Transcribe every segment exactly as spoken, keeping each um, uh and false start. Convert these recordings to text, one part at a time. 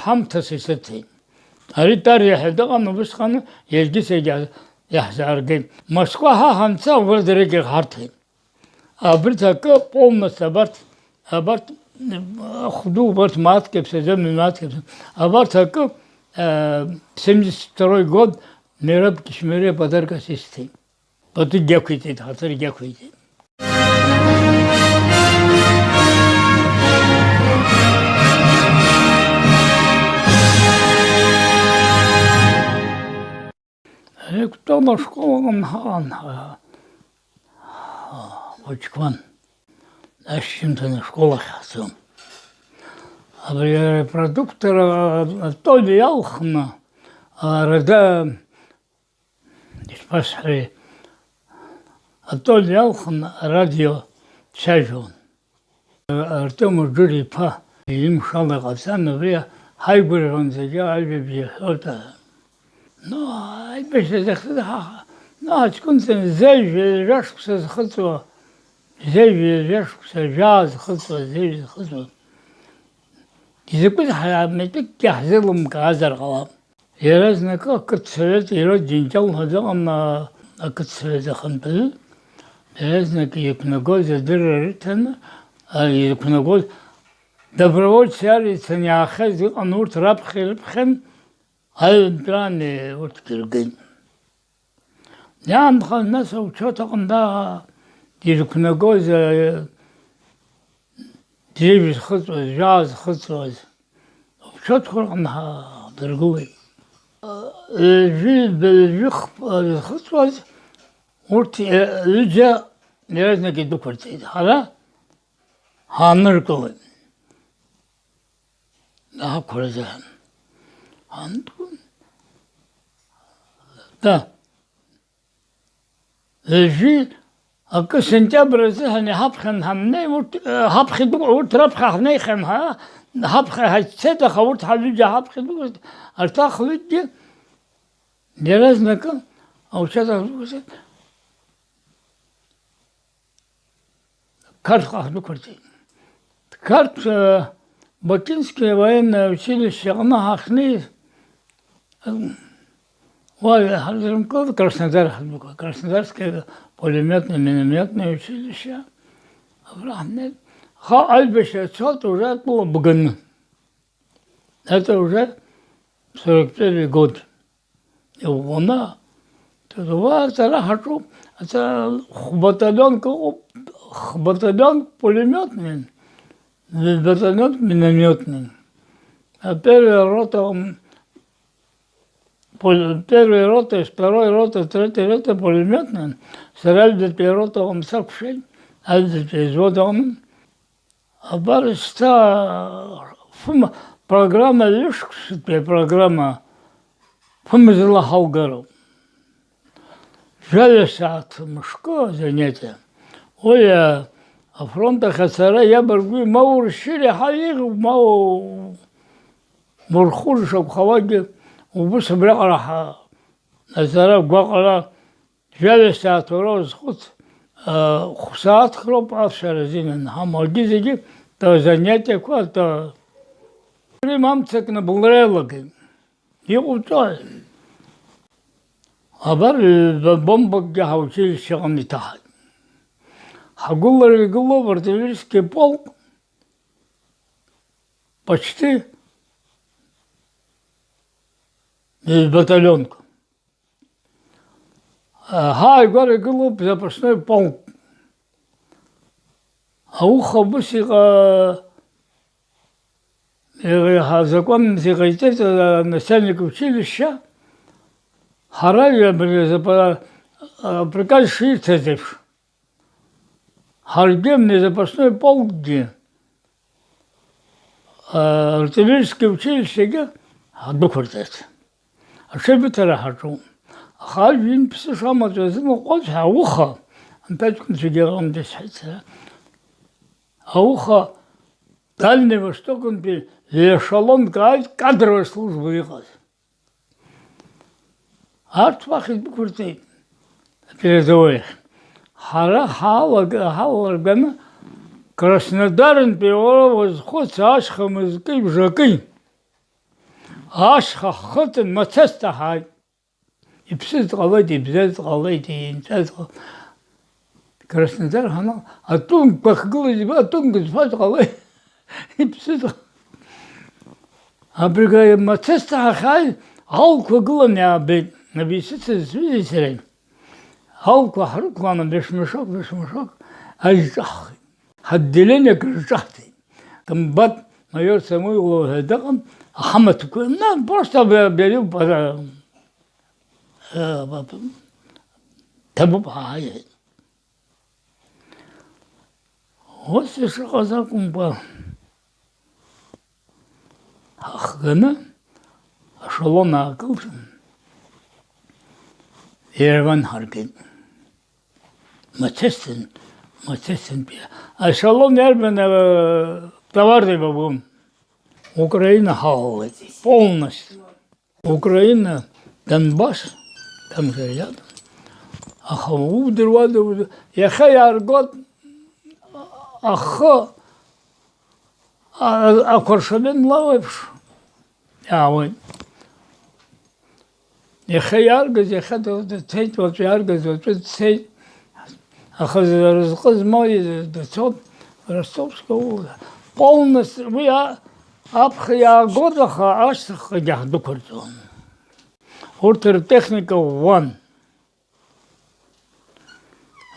ҳамҭас исыҭеит. Ари Тариа ҳәа дыҟан, убысҟан иаргьы саргьы иаҳзааргеит. Москва ҳа ҳанца, убра дара егьырҭ ҳарҭеит. Абарҭ акы полностью, абарҭ, абарҭ, хәду, убарҭ мааҭк иаԥсаӡам, ҩ-мааҭк иаԥсаӡам. Абарҭ акы, э, семьдесят второй год Мераб Кишмире подаркас исҭеит. Пату дақәиҵеит, ҳаҭыр дақәиҵеит. Реқәтәала ашкол аҟны ҳаҟан, ҳа, ҳхәыҷқәан. Ашьжьымҭан ашкол ахь ҳцон. Абри арепродуктор атол иалхны, арада, ишԥасҳәари, атол иалхны арадио дцәажәон. Артем Џыр-иԥа имшала иҟаҵан, абри ҳаигәырӷьон зегьы ажәабжь иҳәоит, аҳәан. Ну, аибашьра захьӡыз ҳа-, ну, ҳаҷкәынцәан зежә-ҩажәа шықәса зхыҵуа, зежә-ҩажәа шықәса, жәаа зхыҵуа, зежә зхыҵуа. Изакәыз ҳара митәыкгьы ҳзеилымкаазар ҟалап. Иаразнакы ақыҭсовет, Ирод Џьынџьал ҳәа дыҟан, а, ақыҭсовет ахантәаҩы, иаразнак иқәнагоз адырра рыҭаны, а, иқәнагоз добровольци ар ицаны иаахьаз ыҟан, урҭ раԥхьа ирыԥхьан, аҩынтәраны урҭгьы ргеит. Иаанхаз нас аучет аҟны даа ирықәнагоз, а, зежә зхыҵуаз, жәаа зхыҵуаз, аучетқәа рҟны ҳдыргылеит. Ҩажәи, ҩажәи хԥа зхыҵуаз, урҭ ҩыџьа иаразнак идәықәырҵеит. Ҳара ҳааныркылеит. Ҳақәразаҳан. Ҳанду-, да. Ҩажәи акы сентиабр азыҳәан иҳаԥхьан ҳамнеи, урҭ, э, ҳаԥхьа ду-, урҭ раԥхьа ҳнеихьан, ҳа, ҳаԥхьа ҳацәцеит, аха урҭ ҳҩыџьа ҳаԥхьа дукәызт, арҭ ахҩыкгьы иаразнакы аучадаҟ дукәызт. Қарҭҟа ҳдәықәырҵеит. Қарҭ, э, Бакинский военное училище аҟны ҳахьнеиз, э, уа ҳарзырмкылт, Краснодар ҳдәықәлеит, Краснодарское пулемётное, миномётное училище. Абра ҳнеит. Аха аибашьра цоит уже атәыла бганы. Это уже сорок первый год. Иӷәӷәаны, уа аҵара ҳаҿуп, аҵара хә-баталионк ыҟоуп, хә-баталионк пулемётный, баталионк миномётный. А первая рота, м, пуле-, первая рота, второй рота, третья рота пулемётный, сара аҩбатәи арота аҟны сакәшеит, аҩбатәи взвод аҟны. Абар шьҭа фым-, программа, ҩышықәсатәи апрограмма фымзала ҳалгароуп. Жәаҩа сааҭ мышкы азанятиа. Уи, а, афронт ахь ацара иабаргәи, ма уршьыри, ҳа иӷьу, ма у-, урхур шакәхалакгьы, убыс абриаҟара ҳа-, ацара гәаҟра Жәаҩа сааҭ уара узхәыц, а, хә-сааҭк роуп алшара азин анҳамоу, егьи зегьы, та, занятиақәа, та, рим амцакны былра иалагеит. Иҟоуҵои? Абар, ҩба бомбакгьы ҳаучилишьче аҟны иҭаҳаит. Ҳгәылара игылоуп артиллерийский полк, почти, ҩ-баталионк. Ҳааигәара игылоуп запасной полк. Ауха убыс иҟа-, иҟа-, ҳазакәанс иҟаиҵеит, а, начальник училища, ҳара абри запа-, а, приказ ширҭаз еиԥш. Ҳаргьы, абни запасной полкгьы, а, артиллерийский училищегьы ҳдәықәырҵеит. Аҽеибыҭара ҳаҿуп. Аха ажәҩан ԥсы шамаҵәа азынаҟәоз ҳәа ауха, анҭаҷкәынцәагьы ыҟамзи сҳәеит сара. Ауха Дальний Востокынтәи лешалонк ааит кадровая служба иҟаз. Арҭ уахь идәықәырҵеит, апередовой ахь. Ҳара ҳалага-, ҳалалырганы Краснодарынтәи уара уазхәыц ашьха мызки бжаки. Ашьха ҳхыҵын, мацәазҭа ҳааит. Иԥсыз дҟалеит, ибзаз дҟалеит, инҵәаз дҟалеит. Краснодар ҳанаҟ-, атәымқәа ахьгылаз, атәымқәа зфаз ҟалеит. Иԥсыз ҟ-, абри мацәазҭа ҳахьааиз, алқәа гыланы иаабеит. Абри исыцыз сҩызеи сареи. Алқәа ҳрықәланы, бешмашок, бешмашок, ажь ҿаҳхит. Ҳотделениак рҿаҳҵеит. Комбат майор Самойлова ҳәа дыҟан, аҳамаҭақәа, на, просто абри, абри аҩы, э, ҭабуп ҳәа ҳаиҳәеит. Ус ишыҟаз акәымкәа, ҳахганы ашалон аакылсын, Ереван ҳаргеит. Мацестин, Мацестинтәи ашалон иарбан, э, товарный вагон? Украина ҳалалеит, полностью. Украина, Донбасс, там же рядом. Аха удыруада, уд-, иахьа иааргоит ахы, а-, акәаршабен лауеиԥш иаауеит. Иахьа иааргаз, иахьа д-, дцеит, уаҵәы иааргаз, уаҵәы дцеит. Аха разҟы змоу дцоит, Ростовская область. Полностью уи а-, аԥхьа иаагоит, аха ашьҭахьҟагьы ҳдәықәырҵон. Урҭ ртехника ӷәӷәан.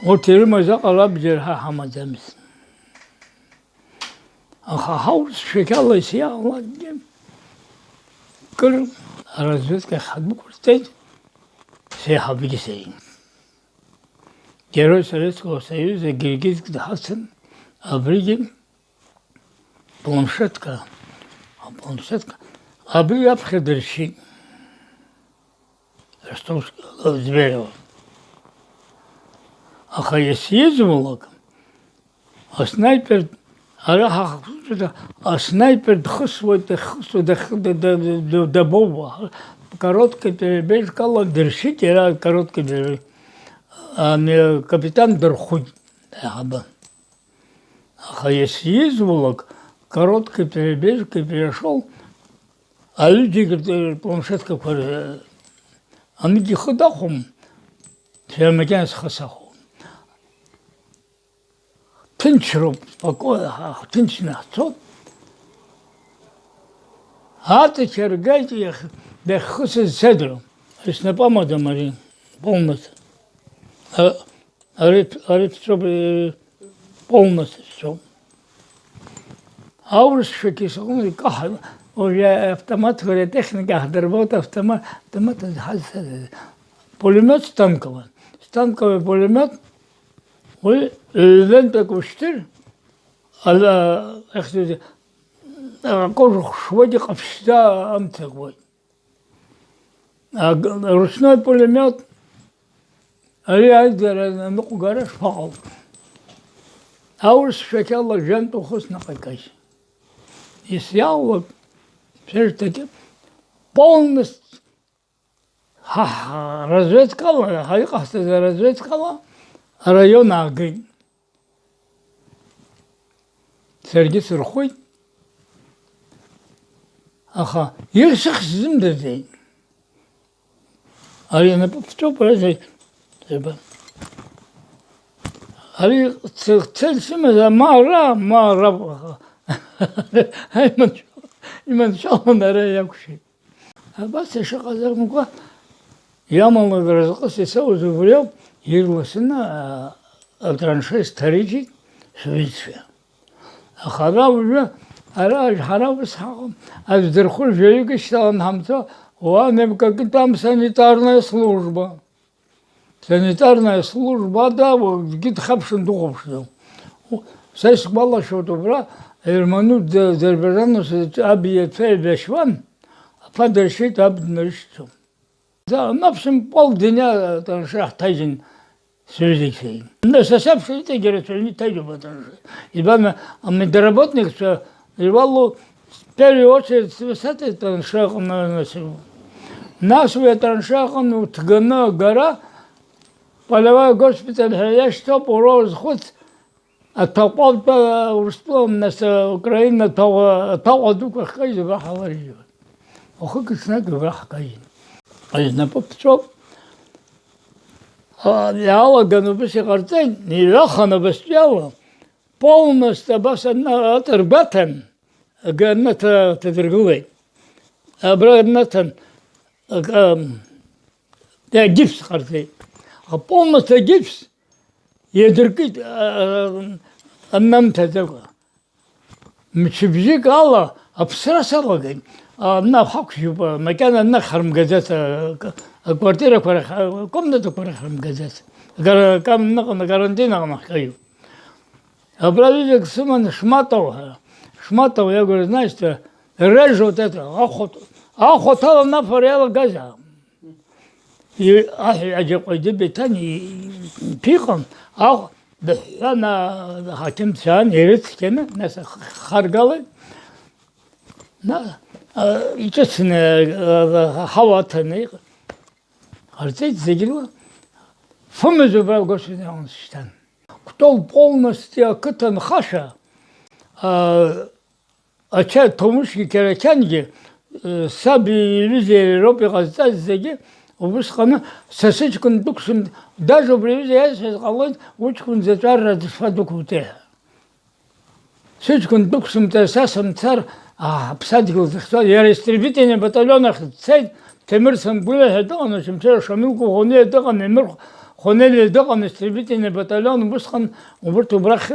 Урҭ ирымаз аҟара абџьар ҳа ҳамаӡамызт. Аха ҳаурысшәа қьала исиаалакгьы, кыр аразведкахь ҳдәықәырҵеит, сеиҳабгьы сеи. Герой Советского Союза Гергизк дҳацын, абригьы планшетка, апланшетка, абри аԥхьа дыршьит. Ростовск-, Зверево. Аха иасиеиз уалак, аснайпер, ара ҳахақәиҭра, аснайпер дхысуеит, дахысуеит, дахы-, да-, да-, да-, да-, дабоуа. Короткий перебежкала дыршьит иара, короткий перебеж-, ами, капитан дырхәит, аиҳабы. Аха иасиеиз уалак, короткий перебежкеи перешел, аҩыџьагьы рпланшеткақәа р-, аныгьы ихы дахәом, сара макьана схы сахәом. Ҭынчроуп, спокойно, ҳа ҳҭынчны ҳцоит. Аҵықь аргеит, иах-, дахьхысыз цедру, снапы амаӡам ари, полностью. А, Ари, ари ԥсроуп, э, полностью ԥсроуп. Аурысшәагьы саҟны икаҳа, уажәы автоматқәа ретехника ҳдырбоит, автомат, автомат азы ҳазцаз. Пулемиот станковый. Станковый пулемиот, уи ҩбантәык ушьҭыр, ала, ахьӡ-, акы ушхәуеит, иҟаԥшьӡа амца куеит. Аг-, ручной пулемиот, ари аизара аныҟәгара шԥаҟалҵо? Аурысшәа қьала жәантә ухы снаҟаиҵеит. Исиаулак, шәарҭагьы полностью ҳа, ҳа, разведкала, ҳа иҟаҳҵаз аразведкала араион аагеит. Саргьы сырхәит. Аха ир сыхьзымдырӡеит. Ари анапы ԥҵәоуп, ара зегь зеба. Ари ц-, цель сымаз, ма ара, ма ара. Иманшәалан, иманшәалан ара иакәшеит. Абас ишыҟаз акәымкәа, иамала разҟыс исоуз убри ауп, ирласны, а, атраншеи сҭарыжьит сҩызцәа. Аха ара уажәы, ара ҳара ус ҳаҟам, аӡә дырхәыр жәаҩык ишьҭалан ҳамцо, уа анеибгакит ам санитарная служба. Санитарная служба ада, уаҩгьы дхьаԥшын дыхәаԥшӡом. Са исгәалашәоит, убра Ерманут Д-, Дерберанус аб иацы еибашьуан, аԥа дыршьит, аб днарышьҭӡом. За, в общем, полдня, э, траншеи ҳҭажьын сҩызеи сареи. Нас, а саб шеиҵегьы рацәаҩны иҭажьуп атраншеи. Избан, амедработникцәа ируалу, в первую очередь, саҭеит атраншеи аҟны, нас, нас уи атраншеи аҟны уҭганы агара, полевой госпиталь ҳәа иашьҭоуп, уара узхәыц, аҭаҟәа, Урыстәыла, нас, Украина аҭаҟәа, аҭаҟәа дуқәа ахькажьыз абра ҳаларыжьуан. Уахыки-ҽнаки убра ҳкажьын. Знапы ԥҵәоуп. А, иалаган убыс иҟарҵеит, иҩахан абастәиала, полностью абас анаҭа ргәаҭан, акы анаҭа ҭадыргылеит. Абра анаҭан, акы, ам, агипс ҟарҵеит. А полностью агипс иадыркит, а, а, анамҭаӡакәа. Мчыбжьык ала аԥсра салагеит. А, наҟ ҳақәшьуп, а, макьана наҟ ҳарымгаӡац, а, к-, аквартирақәа рахь, а, акомнатақәа рахь ҳарымгаӡац. Кара-, кам-, наҟ-, карантин аҟны ҳкаиуп. Абра ҩыџьак сыман Шматов ҳәа. Шматов иакәын, значит, режут это, ахәа-, ахәа ҭалан афара иалагазаап. И-, аҳ-, аџьаҟәа идыбеҭан, и-, иԥиҟан, ахә дыҳәҳәан, а-, аҳақьым дцан, ирыцқьаны, нас ах-, харгалеит. На-, а, иҿыцны, а, ҳауа аҭаны иҟ-, ҟарҵеит зегь рыла. Фымз убра агәашәаны иаансышьҭан. Кәтол полностью ақыҭа нхашәа, а, Ача-, Ҭоумышьгьы Қьарақьангьы, э, саб иҩыза иара иоуп иҟазҵаз зегьы, убысҟаны са сыҷкәын дықәсым-, даже убри аҩыза иасҳәаз ҟалоит, уҷкәын заҵәарра дышԥадәықәуҵеи ҳәа. Сыҷкәын дықәсымҵар, са сымцар, а, ҳаԥсадгьыл захьӡу, иара истребительный батальон ахь дцеит, Ҭемыр Сангәлиа ҳәа дыҟан, Очамчыра Шамил Кәыӷәаниа дыҟан, Емыр Хонелиа дыҟан, истребительный батальон, убысҟан убырҭ убрахь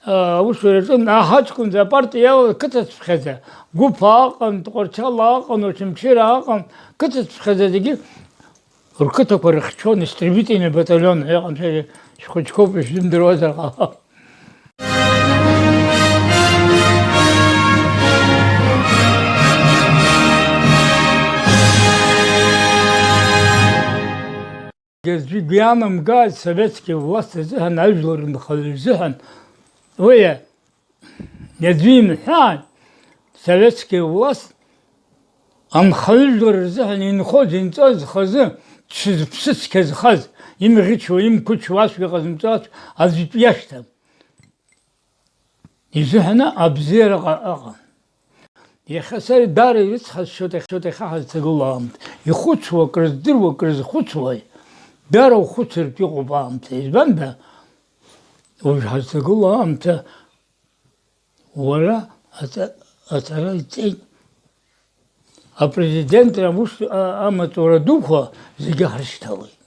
аусураҿы, наҳ аҷкәынцәа апартиа иалаз қыҭацәхьаӡа, Гәыԥаа ыҟан, Тҟәарчалаа ыҟан, Очамчыраа ыҟан, қыҭацәхьаӡа зегьы рқыҭақәа рыхьчон, истребительный батальон ҳәа иҟан, шәара шәхәыҷқәоуп, ишәзымдыруазар ҟалап. Аӡәы игәы иаанамгааит, советский власть азыҳәан, ажәлар рынхаҩы рзыҳәан, уи аӡәы имҳәааит, советский власть анхаҩыжәлар рзыҳәан инхоз, инҵәоз хазы, дшызԥсыцқьа зхаз, имӷьычуа, имқәычуа, ашәа ҟазымҵо аӡәтә иашьҭам. Изыҳәаны абзиара ҟа-, ыҟан. Иахьа сара даара ирыцҳасшьоит, иахьа ҳазҭагылоу аамҭа. Ихәыцуа, акрыздыруа, акрызхәыцуа, даара ухәыцыртә иҟоуп аамҭа. Избанда? Уажә ҳазҭагылоу аамҭа уара аҵа-, аҵара иҵеит. Апрезидентра аус, а-, амаҵура дуқәа зегьы ҳрышьҭалеит.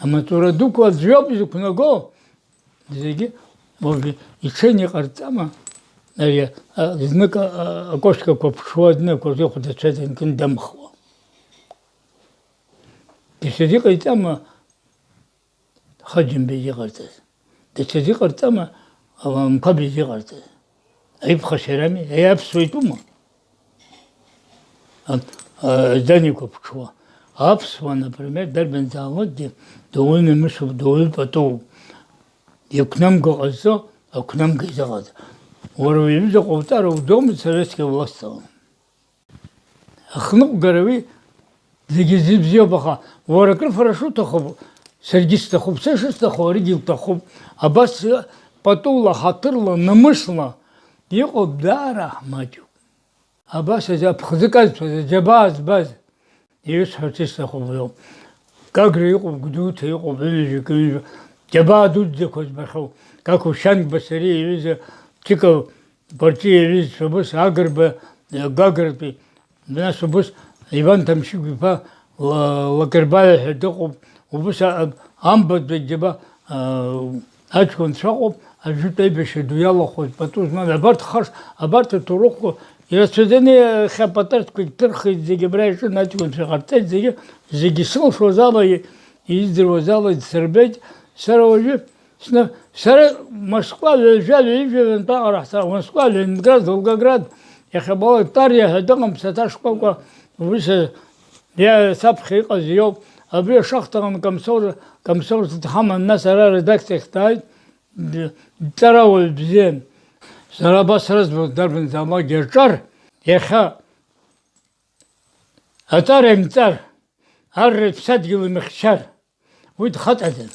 Амаҵура дуқәа аӡә иоуп изықәнаго, зегьы, уажәы иҽеины иҟарҵама, ари, а, знык, а, а, акошкақәа ԥҽуа, знык уажәы ихәдацәа зынкын дамхуа. Даҽаӡә иҟаиҵама, Хаџьымба изыҟарҵаз. Даҽаӡә иҟарҵама, Амқәаб изыҟарҵаз. Аиԥхашьарами, аиаԥсуа итәума? А, а, зданиақәа ԥҽуа. Аԥсуа, например, дарбанзаалакгьы доуаҩ мышуп, доуаҩ патоуп. Иқәнамго ҟазҵо, ақәнамга изыҟаҵо. Уара уҩыза ҟауҵар ауӡомызт советский власть ала. Ахныҟәгара уи зегьы зыбзиоуп, аха уара акрыфара шуҭаху, саргьы сҭахуп, са шысҭаху, уаргьы илҭахуп. Абас патула, ҳаҭырла, намысла иҟоуп, даара ҳмаҷуп. Абас азы аԥхӡы казҭәаз, аџьабаа збаз, иусҳәарц исҭаху уиоуп. Гагра иҟоуп, Гәдоуҭа иҟоуп, ҩажәак, ҩажәа џьабаа дуӡӡақәа збахьоу, Какушьанг Басариа иҩыза Чика Кәарҷиа иҩызцәа убыс Агрба, Гагратәи, нас убыс Иван Ҭамшьыгә-иԥа Ла-, Лакербаиа ҳәа дыҟоуп, убыс а-, а-, амбатәи џьаба, а, аҷкәынцәа ыҟоуп, ажәытә аибашьра ду иалахәыз пату змаз, абарҭ хаш, абарҭ аҭоурыхқәа ирацәаӡаны иахьа апатарҭқәагь ҭырхит, зегьы абра иаҿын, аҷкәынцәа ҟарҵеит, зегьы, зегьы сылшоз ала и-, издыруаз ала идсырбеит, сара уажәы Сна-, сара Москва ҩажәа, ҩажәа ҩынтәаҟара ҳцар, Москва, Ленинград, Волгоград, иахьабалак Тариа ҳәа дыҟам, саҭа шкәакәа, уи са-, иа-, саԥхьа иҟаз иоуп. Абри ашахҭаҟны Камсор, Камсор дҳаман, нас ара аредакциахь дааит, д-, дҵарауаҩ бзиан. Сара абас рыӡбахә дарбанзаалакгьы рҿар, иахьа аҵара имҵар, арратә ԥсадгьыл имыхьчар. Уи дхаҵаӡам.